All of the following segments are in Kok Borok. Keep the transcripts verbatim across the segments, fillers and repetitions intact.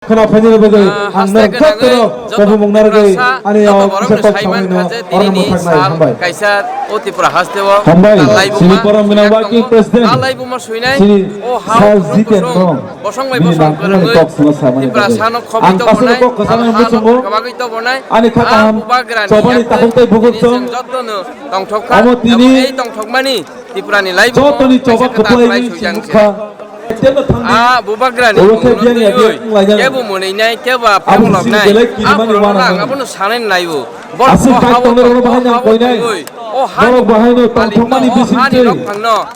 Khwna phainani bagwi ang norok jotono kobomung narwgwi ani o kisa kok samanino orokno mwthaknai. Hambai. Hambai, chini borom gwnang working president, chini Sir Jiten Rom, bini nangkukmani kok sano samani bagwi. Ang aswkno kok kwchangno muchungo, ani kha kaham chobani takhuk tei bukhuk chwng. Omo tini Tripurani laibuma jotoni choba kaisa kwplai kaisa wi swijang se. Ah, bubagrani oro khe biyang ya biyang wnglainai. Kebo mwnwinai, kebo phaimoloknai. Abo sini belai kirimani wanama. Abono sanai naibo. Aswk bike tongnai rokno bahai nang koinai. Borok bahai no tongthokmani bisingtwi.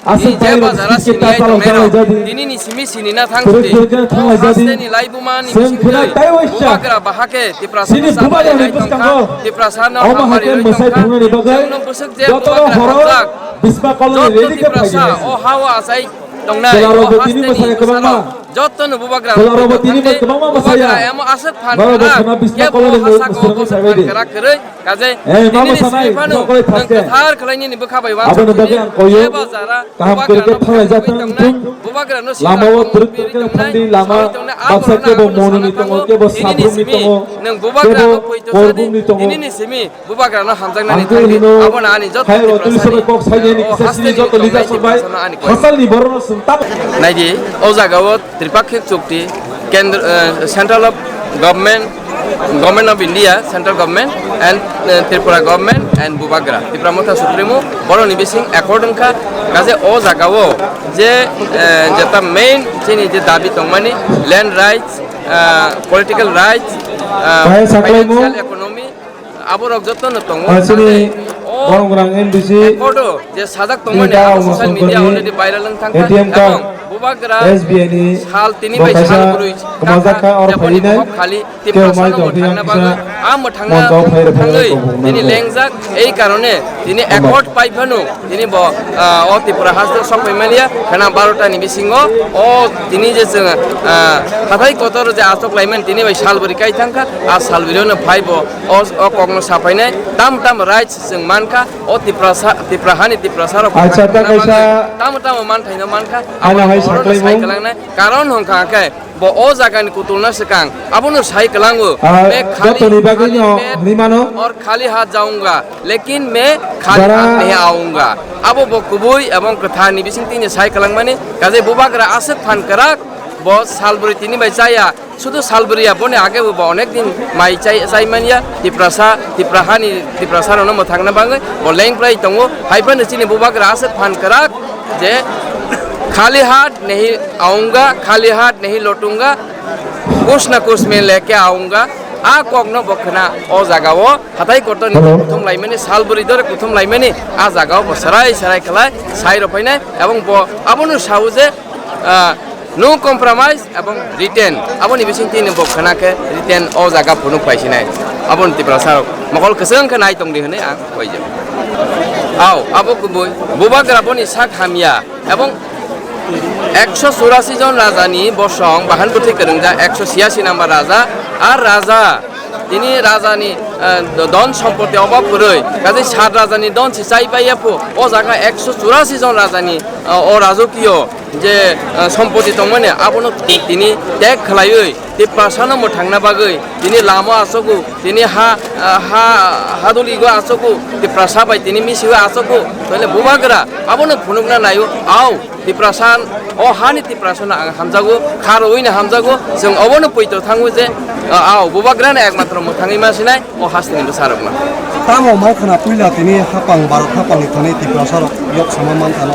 Aswk bike rok speed khe ta chalok chalok jadi. Kwrwk kwrwk khe thanglai jadi. Chwng khwna taiwaisa. Bubagra bahake Tiprasa sini bubagrani bwskango. Tiprasa no omo hai khe mwsai thungnani bagwi jotono horo bisma koloni rally khe phaidi hai se. O hawa asai tongnai. Chwla rokbo tini mwsai kwbangma. Jotono bubagra. Chwla rokbo tini kwbangma mwsai ya. Emo aswk phan. Norokbo khwna bisma koloni mwsai bai di. Kaje. Ei, ma mwsanai, ma kolai thaske. Kwthar khwlainani bwkha bai. Aboni bagwi ang koyo. Kaham kwrwk khe thanglai jak thang thung. Lama o twrwk twrwk khe thangdi, lama baksa kebo mononi tongo, kebo sabrumni tongo, kebo korbumni tongo. Nini simi bubagrano hamjaknani thangdi. Abono ani joto hai o tuli sobai kok saini ani kisa sini joto lija sobai. Hasalni borokno swng tamo. Naidi, o jagao Tripakhik chukti kendra, eh, Central of Government, Government of India, Central Government and, eh, Tripura Government and Bubagra, Tipra Motha Supremo, boroni bising accord wngkha. Kaje o jagao je, eh, jeta main chini je dabi tongmani land rights, eh, political rights, eh, financial economy, aborok jotono tongo. Chini borok rang M D C, accord o je sajak tongmani abo social media already viral wng thangkha. A T M card, ebong bubagra S B I ni sal tini bai sal kwrwi kwmajak kha, oro phainai. Khali Tiprasa no mwthangna bagwi, a mwthangna thangwi tini lengjak, ei karone tini accord pai phano tini bo, ah, o Tripura haste sok pai manya, khana barota ni bisingo o tini je chwng, ah, hathai kotor je asok laimani tini bai salbri kai thangkha, a salbri no phai bo o, o kokno saphainai, tam tam rights chwng mankha, o Tiprasa, Tipra hani Tiprasa rok tamo tamo manthaino mankha, abo hai saklainai. Karon hwnkha khe, bo o jagani kutulna swkang abono sai kwlango, "मैं खाली, खाली मैं और खाली हाथ जाऊंगा, लेकिन मैं खाली हाथ नहीं आऊंगा." Abo bo kubui ebong kwtharni bising tini sai kwlangmani, kaje bubagra aswk phan kwrak, bo salbri tini bai chaya, sudu salbri ya, boni age bo onek din mai chai, chai manya, Tiprasa, Tipra hani, Tiprasa rokno mwthangna bagwi bo lengprai tongo, hai phano chini bubagra aswk phan kwrak je, खाली हाथ नहीं आऊंगा, खाली हाथ नहीं लौटूंगा, कुछ ना कुछ मैं लेके आऊंगा. A kokno bo khwna o jagao hathai kotorni kuthum laimani, salbri dore kuthum laimani, a jagao bo sarai sarai khlai sai rw phainai, ebong bo abono sao je, ah, no compromise ebong written, aboni bising tini bo khwna khe written o jaga phunuk phaisinai, aboni Tiprasa rok mokol kwchwng khe nai tongdi hwnwi ang koi jak. Au, abo kubui, bubagra boni sak hamya. Ebong ekso churasi jon rajani bosong bahan bwthwi kwrwngjak, ekso chiyasi number raja. Ar raja, tini rajani, eh, don sompoti obab kwrwi, kaje sat rajani don se chai paiya pho. O jaga ekso churasi jon rajani, eh, o rajokiyo je, eh, sompoti tongmani, abono ti-, tini tag khlaiwi Tiprasano mwthangna bagwi tini lama achogo, tini ha, ha, hadoligo achogo, Tiprasa bai tini misigo achogo, toile bubagra abono phunukna naio, au, Tiprasa, o hani Tiprasano ang hamjago, kha rwino hamjago, chwng obono poito thango je, au, bubagrano ekmatro mwthangwi ma sinai. O hasteni bwsarokno. Tamo mai khwna puila tini hapang, Bharat hapangni thani Tiprasarok yok sama man thano.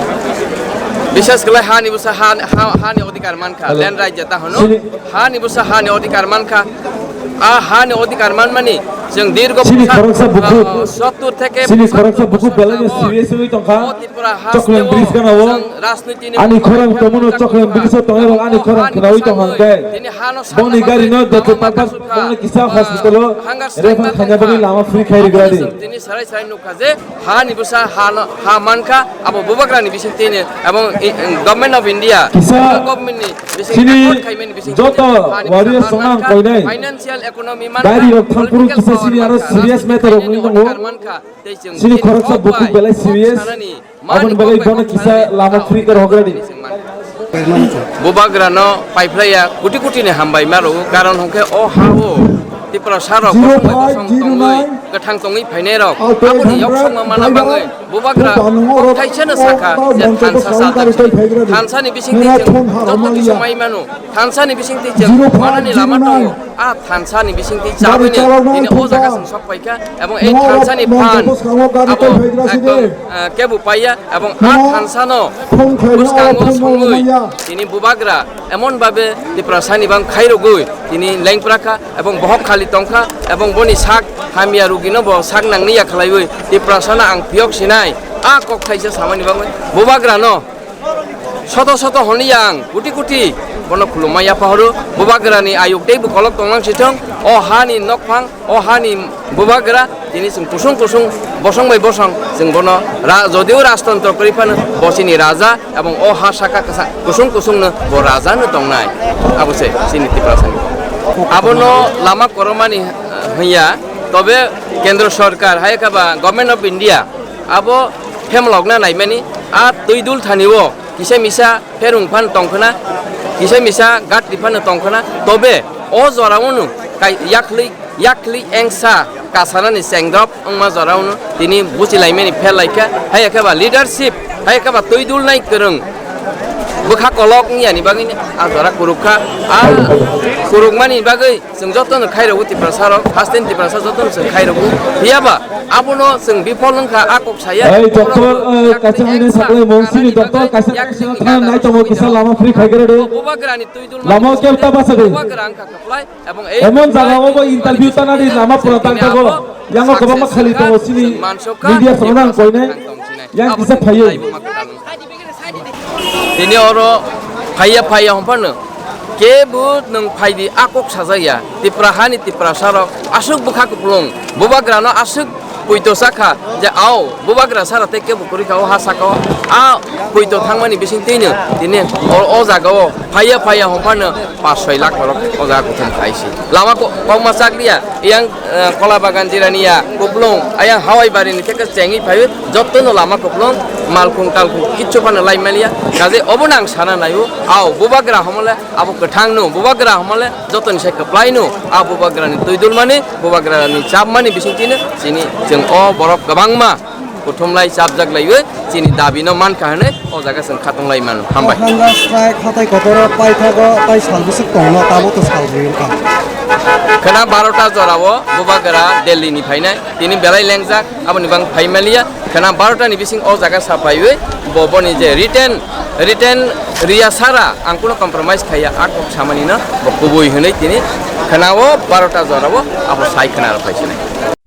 Bishes kwlai hani bwsa ha, ha, hani odhikar mankha, land right jeta hwno. Hani bwsa hani odhikar mankha. A hani odhikar manmani chwng dirgo sini khoroksa bukhuk, ah, sottur theke sini khoroksa bukhuk belai no serious wngwi tongkha. Choklem bridge gana o. Ani khorang tongmano choklem bridge o tongnai rok ani khorang khwnawi tongkha hwnkhe. Boni gari no Doctor Parbas bongni kisa hospital o refer khaina bagwi lama free khai rwgwladi. Tini sarai sarai nukha je hani bwsa ha no, ha mankha, abo bubagrani bising tini ebong i, i, Government of India, kisa government ni bising chini accord khaimani bising joto tini hani warrior bwsa sonang manka, koinai. Financial economy mankha, gari rok thangphuru political kisa power sini aro mankha, serious matter rok wngwi tongo. Mankha, tei chwng chini khoroksa bukhuk belai serious. Aboni bagwi bono kisa lama free khe rwgwladi. Bubagrano paiphlaiya koti koti ni hambai ma rwo, karon hwnkhe o ha o Tiprasa rok bosong bai bosong tongwi, kwthang tongwi phainai rok aboni yoksongma mana bagwi Bubagra kok thaisano sakha je thansa chal thansa ni bisingtwi chwng joto kisa mai mano, thansa ni bisingtwi chwng manani lama tongo. A thansa ni bisingtwi chabwi ni tini o jaga chwng sok paikha, ebong ei thansa ni phan abo ekdom, ah, kebo paiya, ebong a thansa no bwskango songwi tini Bubagra emon babe Tiprasa ni bang khairogwi tini lengpra kha, ebong bohok khali tongkha, ebong boni sak hamya rugino bo sak nangni ya khlaiwi Tiprasa no ang phiyok sinai a kok thaisa samani bagwi Bubagra no soto soto hwnwi ang koti koti bono khulumma yapha horo. Bubagrani ayuk tei bwkolok tonglang sithwng, o hani nokphang, o hani Bubagra tini chwng kusung kusung bosong bai bosong chwng bono ra-, jodio rajtontro kwrwi phano bo chini raja, ebong o ha saka kwsa kusung kusungno bo raja no tongnai. Abo se chini Tiprasani. Abono lama koromani, eh, hwnya, tobe Kendra Sorkar, hai khe ba Government of India, abo hemlokna naimani, a twi dul thani o kisa misa pherung phan tongkhna, kisa misa gatri phan tongkhna, tobe o jora unu kai yakli yakli engsa kasarani chengdrop wngma jora unu tini buchi laimani pher laikha, hai khe ba leadership, hai khe ba twi dul nai kwrwng bwkha kolok wngya ni bagwi a jora kurukha, a kurukmani bagwi Chwng jotono khairogwi Tiprasa rok, haste ni Tiprasa jotono chwng khairogwi. Phiya ba abono chwng bifol wngkha, a kok saya. Ei, doctor, eh, kaisa hwnwi saklai mung sini doctor, kaisa kaisa thang nai tongo, kisa lama free khai gere de. Bubagrani twi dul lama kel ta basa de. Bubagra wngkha kwplai, ebong ei emon jaga o bo interview tana di lama pura tang tago. Yango kwbangma khali tongo sini media sonang koine. Yang kisa phaio. Tini oro phaiya phaiya hwnphano kebo nwng phaidi a kok sajak ya. Tipra hani Tiprasa rok aswk bwkha kupulung, Bubagrano aswk poito sakha je ao Bubagra sara tei kebo kwrwi kha o ha saka o. A poito thangmani bising twi no tini o, o jaga o phaiya phaiya hwnphano pash soi lakh borok o jaga kuthum khai si. Lama ko-, kokma chakliya, yang, eh, Kola Bagan Jiraniya, Kuplung, ayang Hawai Barini theke chengwi phaiwi, jottono lama kuplung, malkhung talkhung kichu phano lai maliya. Kaje obono ang sana naio, ao Bubagra homole abo kwthangno, Bubagra homole jotoni sai kwplaino, a Bubagrani twi dulmani, Bubagrani chapmani bisingtwino chini chwng o borok kwbangma kuthumlai chapjak laiwi chini dabino mankha hwnwi o jaga chwng khatung lai mano. Hambai. Hanja strike hatai kotoro paithago tai sal bwswk tongno, tabuk to sal bwrwi wngkha. Khwna barota jorao Bubagra Delhi ni phainai, tini belai lengjak, aboni bang phai maliya. Khwna barota ni bising o jaga sa phaiwi bo boni je written, written riya sara ang kuno compromise khaiya, a kok samani no bo kubui hwnwi tini khwna o barota jorao abo sai khwna rw phai sinai.